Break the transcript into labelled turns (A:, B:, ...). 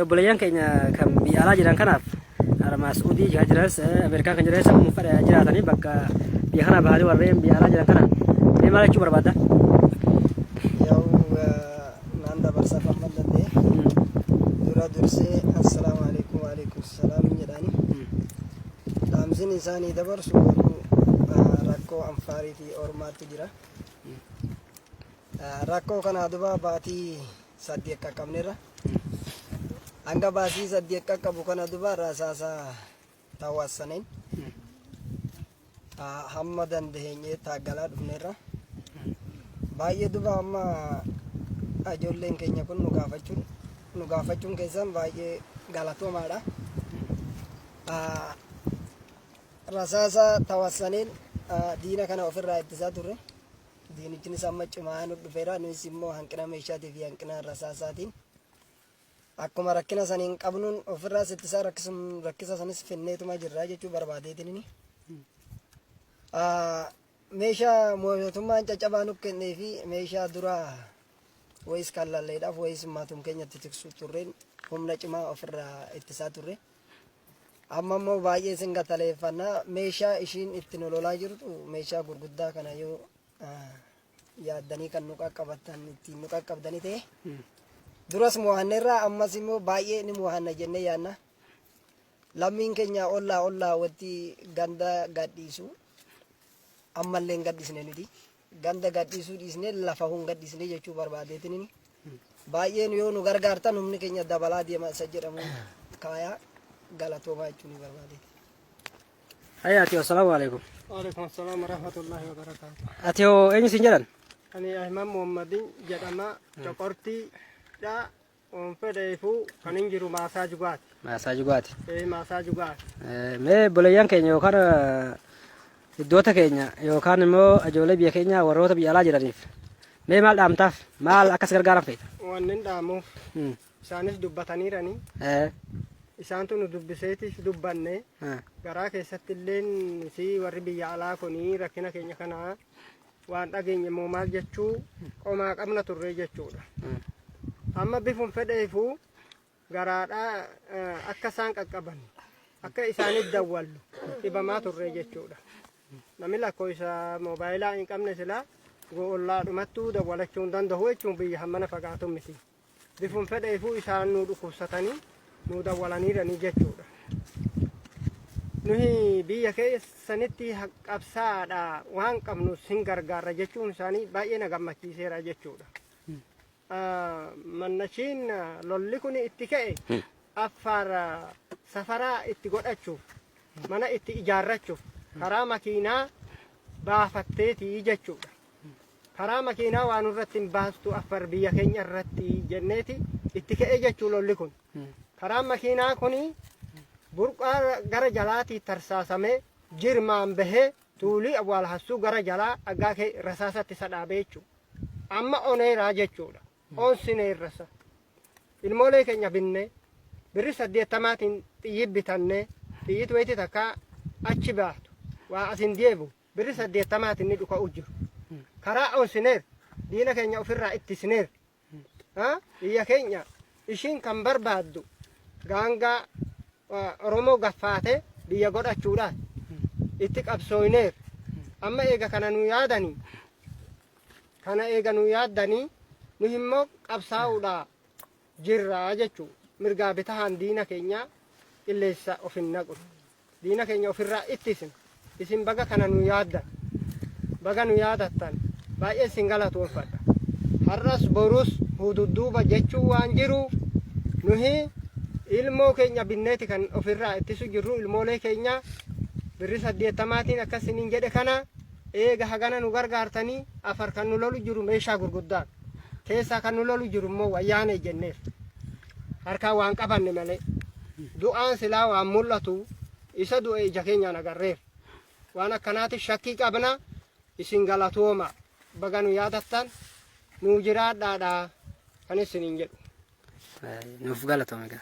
A: Obboleeyyan keenya kan biyya alaa jiran kanaaf Armaa Suudii kan jiranis Ameerikaa kan jiranis akkuma fedha jiraatanii bakka biyya kana bahanii warreen biyya alaa jiran kana mee maal jechuu barbaadda?
B: Yaa'u naan dabarsaaf amma danda'e. Dura dursee assalaamu alaikum wa alaikum salaam jedhaani. Dhaamsin isaanii dabarsu oduu rakkoo Anfaarii fi Ormaatti jira. Rakkoo kanaa duba baatii 8 qaqqabneerra. Hanga baasii 8 qaqqabu kana duba rasaasa tawassaneen hamma dandeenye taaggalaa dhufneerra. Baay'ee duba amma ijoolleen keenya kun nu gaafachuun nu gaafachuun keessan baay'ee galatoomaadha. Rasaasa tawassaneen diina kana ofirraa ittisaa turre. Diinichinis amma cimaa nu dhufeera. Nuyis immoo hanqina meeshaatii fi hanqina rasaasaatiin akkuma rakkina saniin qabnuun ofirraas ittisaa rakkisa sanis finneetuma jirra jechuu barbaadeetiin. Meeshaa mootummaan caccabaa nu kennee fi meeshaa duraa wayis kallalleedhaaf wayis maatum keenyatti tiksuu turreen humna cimaa ofirraa ittisaa turre. Amma immoo baay'ee isin gataleeffanna. Meeshaa ishiin itti nu lolaa jirtu meeshaa gurguddaa kana yoo yaaddanii kan nu qaqqabattan ittiin nu qaqqabdanii ta'e. Duras mo'anneerra ammas immoo baay'ee ni mo'anna jennee yaadna. Lammiin keenya ollaa ollaa watti ganda gadhiisu ammallee hin gadhiisne nuti. Ganda gadhiisuu dhiisnee lafa hin gadhiisne jechuu barbaadeetiin. Baay'een yoo nu gargaartan humni keenya dabalaa deema isa jedhamu kaayaa galatoomaa jechuu ni barbaadeeti.
A: Hayya ati assalaamu alaikum.
C: Waalaikum assalam warahmatullahi wabarakatuh.
A: Ati hoo eenyu siin jedhan?
C: Ani Ahmad Muhammadin jedhama. Coqortii dha. Oon fedheefuu kan hin jiru maasaa jugaati.
A: Maasaa jugaati.
C: Ee maasaa jugaati.
A: Mee obboleeyyan keenya yookaan iddoota keenya yookaan immoo ijoollee biyya keenya warroota biyya alaa jiraniif mee maal dhaamtaaf maal akkas gargaaran feeta?
C: Wanni hin dhaamuuf isaanis dubbataniirani. Isaantu nu dubbiseetis dubbanne garaa keessatti illeen si warri biyya alaa kuni rakkina keenya kana waan dhageenye immoo maal jechuu qomaa qabna turre jechuudha. Amma bifum fedheefuu garaadhaa akka isaan qaqqaban akka isaaniif dawwallu dhibamaa turre jechuudha. Namni lakkoofsa moobaayilaa hin qabne silaa ollaadhumattuu dawwalachuu hin danda'u jechuun biyya hammana fagaatu miti. Bifum fedheefuu isaan nu dhukkubsatanii nu dawwalaniiranii jechuudha. Nuhi biyya keessanitti qabsaadha waan qabnu sin gargaarra jechuun isaanii baay'ee na gammachiiseera jechuudha. Mannashiin lolli kun itti ka'e Affaar safaraa itti godhachuuf mana itti ijaarrachuuf karaa makiinaa baafatteeti jechuudha. Karaa makiinaa waa nurratti hin baastu Affar biyya keenya irratti jenneeti itti ka'e jechuu lolli kun. Karaan makiinaa kun burqaa gara jalaatii tarsaasamee jirmaan bahee tuulii awwaal hassuu gara jalaa dhagaa kee rasaasatti isa dhaabee jechuudha. Amma oneeraa jechuudha. Onsineerrasa. Ilmoolee keenya binnee birri saddeettamaatiin xiyyiit bitannee xiyyiit wayitii takkaa achi baatu waa asin deebu birri saddeettamaatiin ni dhuka'u jiru. Karaa onsineer diina keenya ofirraa ittisneer. Biyya keenya ishiin kan barbaaddu gaangaa Oromoo gaffaatee biyya godhachuudhaan itti qabsooyneer. Amma eega kana nu yaadanii kana eega nu yaaddanii nu immoo qabsaa'uudhaa jirra jechuu mirgaa bitahaan diina keenya qilleessa of hin naqu. Diina keenya ofirraa ittisna. Isin baga kana nu yaaddan. Baga nu yaadattan. Baay'een sin galatoomfadha. Har'as borus hududduuba jechuun waan jiru nuhi ilmoo keenya binneeti kan ofirraa ittisu jirru ilmoolee keenya birri saddeettamaatiin akkas isiniin jedhe kana eega hagana nu gargaartanii afar kan nu lolu jiru meeshaa gurguddaa keessaa kan nu lolu jiru immoo wayyaanee jenneef. Harkaan waan qabanne malee. Du'aan silaa waan mul'atu isa du'e ija keenyaan agarreerra. Waan akkanaati shakkii qabna isin galatooma baga nu yaadattan nuu jiraadhaadha kan isiniin jedhu.
A: Nuuf galatoome egaa.